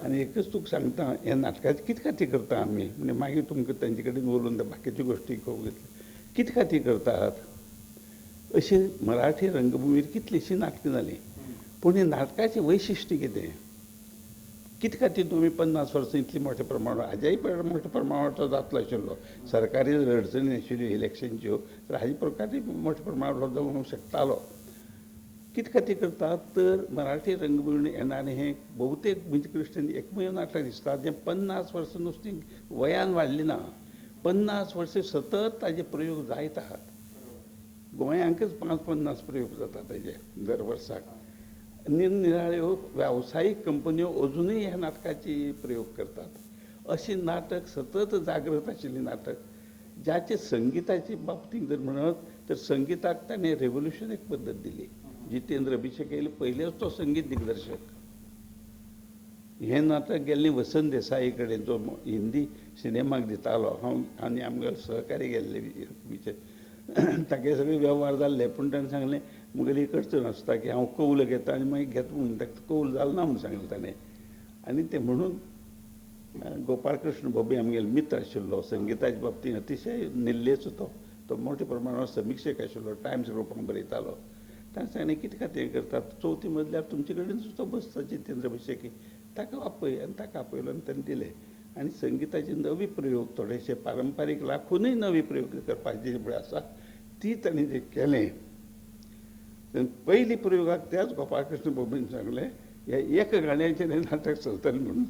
आनी एकच तुका सांगता, ह्या नाटकाचें कितें खातीर करता आमी म्हणजे मागीर तुमकां तांचे कडेन उलोवन बाकीच्यो गोश्टी घेतल्यो, कितें खातीर करतात. अशें मराठी रंगभुमीर कितलींशीं नाटकां जालीं, पूण ह्या नाटकाचें वैशिश्ट्य कितें, कितें खातीर तुमी 50 वर्सां इतली मोठ्या प्रमाणावर, हाज्याय मोठ्या प्रमाणावर तो जातलो आशिल्लो, सरकारी जर अडचणी नाशिल्ल्यो इलेक्शनच्यो तर हाजे प्रकारूय मोठ्या प्रमाणावर जावंक शकतालो. कितें खातीर करतात तर मराठी रंगभूंय येणारें हें बहुतेक म्हणजे कृष्ण एकमेव नाटक दिसता जें 50 वर्सां नुस्तीं वयान वाडलें ना, 50 वर्सां सतत ताजे प्रयोग जायत आहात. गोंयांकच 50 प्रयोग जाता ताजे दर वर्साक. निरनिराळ्यो वेवसायीक कंपन्यो अजुनूय ह्या नाटकाची प्रयोग करतात. अशें नाटक सतत जागृत आशिल्लें नाटक, ज्याचे संगिताचे बाबतींत जर म्हणत तर संगिताक ताणें रेवोल्युशन एक पद्दत दिली. जितेंद्र अभिषेक येयले पयलेच तो संगीत दिग्दर्शक. हें नाटक गेल्लें वसंत देसाई कडेन, जो हिंदी सिनेमाक दितालो. हांव आनी आमगे सहकारी गेल्ले विचार तागे सगळे वेव्हार जाल्ले, पूण ताणें सांगलें म्हगेली एक अडचण आसता की हांव कौल घेता आनी मागीर घेता म्हणून, ताका कौल जालो ना म्हणून सांगलें ताणें. आनी तें म्हणून गोपाळकृष्ण भोबे आमगेलो मित्र आशिल्लो, संगिताच्या बाबतींत अतिशय निल्लेचो तो, तो मोठ्या प्रमाणावर समिक्षक आशिल्लो, टायम्स ग्रुपांक बरयतालो. ताणें सांगलें कितें खातीर करतात, चवथी मदल्यार तुमचे कडेन तो बसता जितेंद्र अभिषेकी, ताका आपय. आनी ताका आपयलो आनी ताणें दिलें. आनी संगिताचे नवे प्रयोग थोडेशे पारंपारीक राखुनूय नवे प्रयोग करपाचे जे आसा ती ताणें जें केलें. पयली प्रयोगाक त्याच गोपाळकृष्ण भोबेन सांगलें ह्या एका गाण्याचेर हें नाटक चलतलें म्हणून.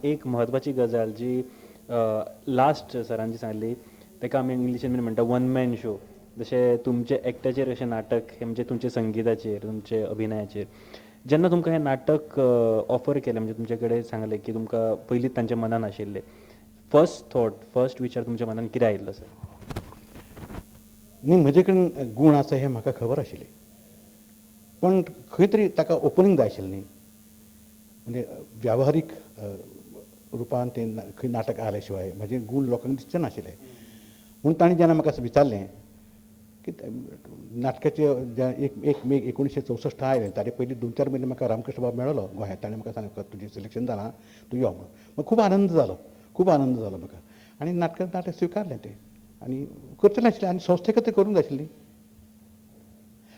एक म्हत्वाची गजाल जी लास्ट सरान जी सांगली ताका आमी इंग्लिशीन म्हणटा वन मॅन शो. जशें तुमचें एकट्याचेर अशें नाटक हें म्हणजे तुमच्या संगिताचेर तुमचे अभिनयाचेर जेन्ना तुमकां हें नाटक ऑफर केलें म्हणजे तुमचे कडेन सांगलें की तुमकां पयलींच तांच्या मनान आशिल्लें, फर्स्ट थॉट फर्स्ट विचार तुमच्या मनान कितें आयिल्लो सर? न्ही, म्हजे कडेन गूण आसा हें म्हाका खबर आशिल्लें, पूण खंय तरी ताका ओपनींग जाय आशिल्लें न्ही. म्हणजे व्यावहारीक रुपान तें खंय नाटक आयल्या शिवाय म्हजे गूण लोकांक दिसचे नाशिल्ले. म्हूण ताणें जेन्ना म्हाका विचारलें की नाटकाचें 1 मे 1964 आयलें, ताजे पयलीं 2-4 म्हयने म्हाका रामकृष्ण बाब मेळ्ळो गोंयांत. ताणें म्हाका सांगलें तुजें सिलेक्शन जालां, तूं यो म्हणून. म्हाका खूब आनंद जालो, खूब आनंद जालो म्हाका. आनी नाटक स्विकारलें तें आनी करचें आशिल्लें आनी संस्थे खातीर करूंक जाय आशिल्ली.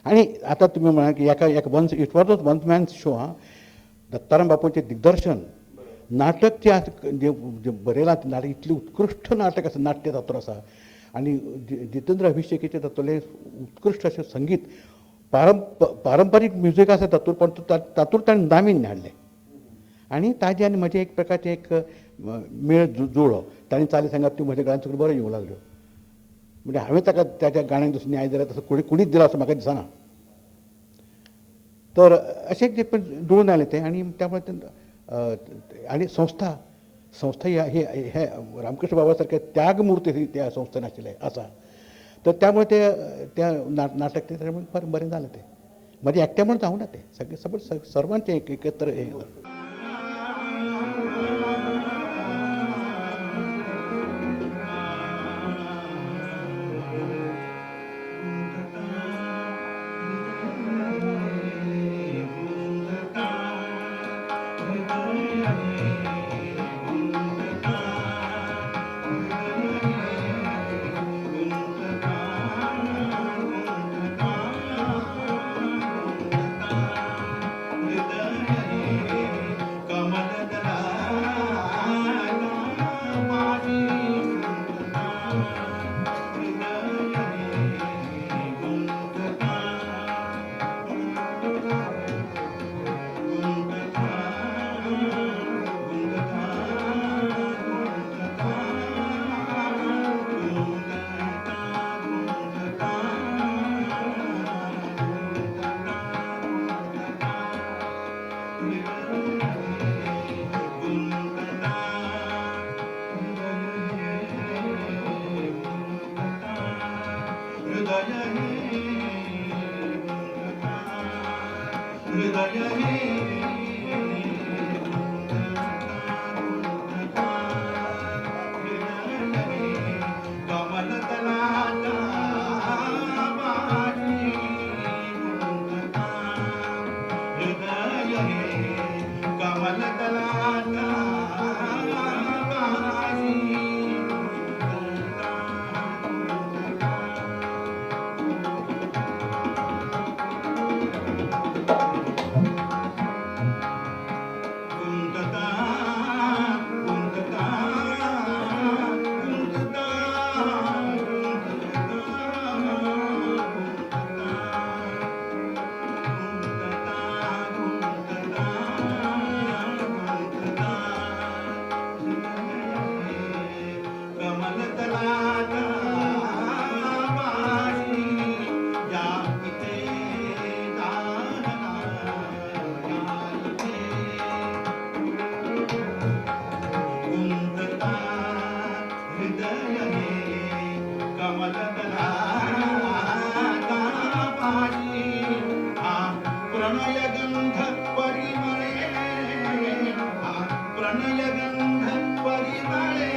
आनी आतां तुमी म्हणा की एका एक one it was one man show. आं, दत्ताराम बापूचें दिग्दर्शन नाटक जें आसा जें बरयलां तें नाटक इतलें उत्कृश्ट नाटक आसा, नाट्य तातूंत आसा. आनी जितेंद्र अभिषेकीचें तातूंतलें उत्कृश्ट अशें संगीत पारंपारीक म्युजीक आसा तातूंत, पण तातूंत ताणें नावीन्य हाडलें. आनी ताजें आनी म्हजें एक प्रकारचें एक मेळ जुळ्ळो. ताणें चाली सांगप त्यो म्हज्या गळ्यान सगळ्यो बऱ्यो येवंक लागल्यो. म्हणजे हांवें ताका ताच्या गाण्यांक जसो न्याय दिला तसो कोणीच दिला असो म्हाका दिसना. तर अशें तें पण जुळून आयलें तें. आनी त्यामुळे आनी संस्था संस्था ह्या हे रामकृष्ण बाबा सारखे त्यागमूर्ती त्या संस्थेन आशिल्ले आसा, तर त्यामुळे ते त्या नाटक तें फार बरें जालें. तें म्हजें एकट्या म्हूण जावंक ना, तें सगळें सगळें सर्वांचें एकत्र हें. कमल प्रणयगंध परिमळे, प्रणयगंध परिमळे.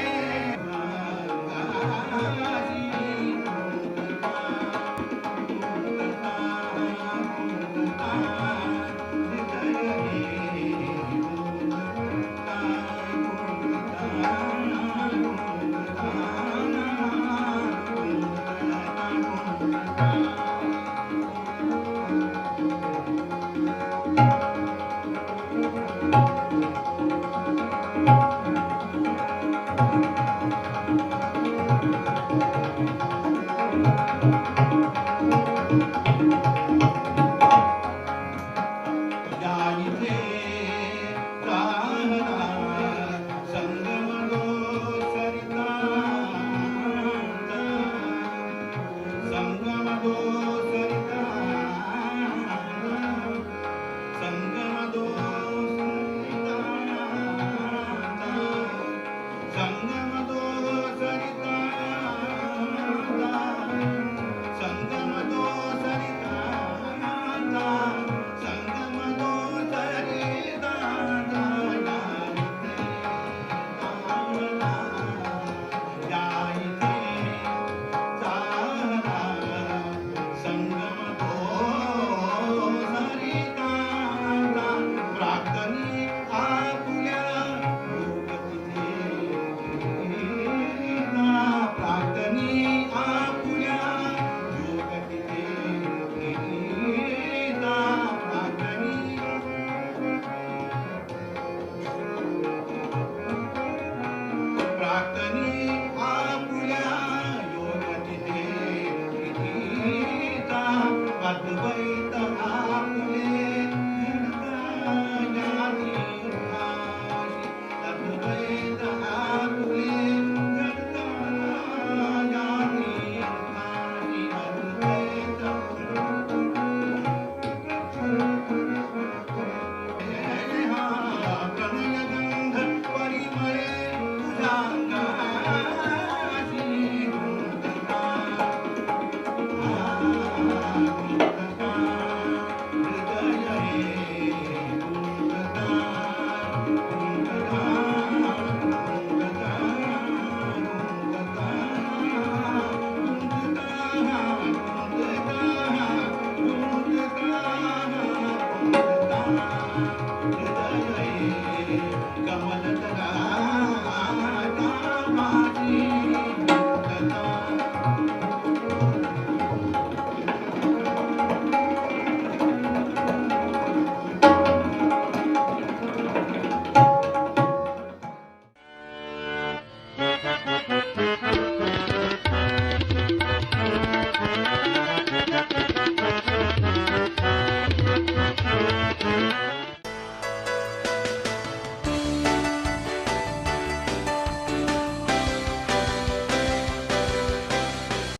अद्वैत